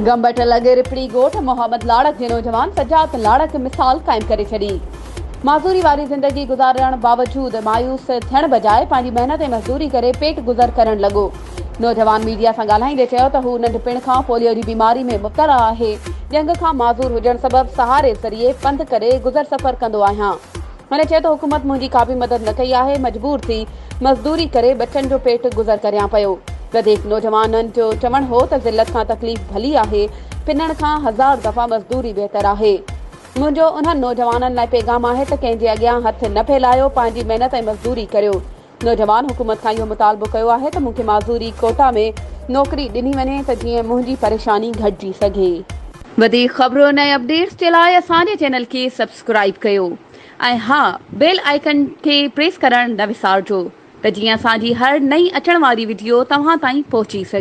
گمبٽ لڳ رپڙي ڳوٺ محمد لاڙڪ جي نوجوان سجاد لاڙڪ مثال قائم ڪري ڇڏي. معذوري واري زندگي گذارڻ باوجود مايوس ٿيڻ بجاء پنهنجي محنت ۽ مزدوري ڪري پيٽ گذر ڪرڻ لڳو. نوجوان ميڊيا سان ڳالهائيندي چيو ته هو ننڍپڻ کان پوليو جي بيماري ۾ مبتلا آهي، ڄنگهه کان معذور هجڻ سبب سهاري ذريعي پنڌ ڪري گذر سفر ڪندو آهيان. هن چيو ته حڪومت منهنجي ڪا به مدد نه ڪئي آهي، مجبور ٿي مزدوري ڪري ٻچن جو پيٽ گذر ڪريان پيو. وڌيڪ نوجوانن جو چوڻ هو ته ذلت کان تڪليف ڀلي آهي، پنڻ کان هزار دفعا مزدوري بهتر آهي. منهنجو انهن نوجوانن لاء پيغام آهي ته ڪنهن جي اڳيان هٿ نه ڦهلايو، پنهنجي محنت ۽ مزدوري ڪريو. نوجوان حڪومت کان اهو مطالبو ڪيو آهي ته مون کي معذوري ڪوٽا ۾ نوڪري ڏني وڃي ته جيئن منهنجي پريشاني گهٽجي سگهي. وڌيڪ خبرن ۽ اپڊيٽس جي لاء اسان جي چينل کي سبسڪرائيب ڪيو ۽ ها بيل آئيڪن کي پريس ڪرڻ نه وسارجو ته جيئن اسان جي هر نئين اچڻ واري وڊيو توهان تائين پهچي سگهي.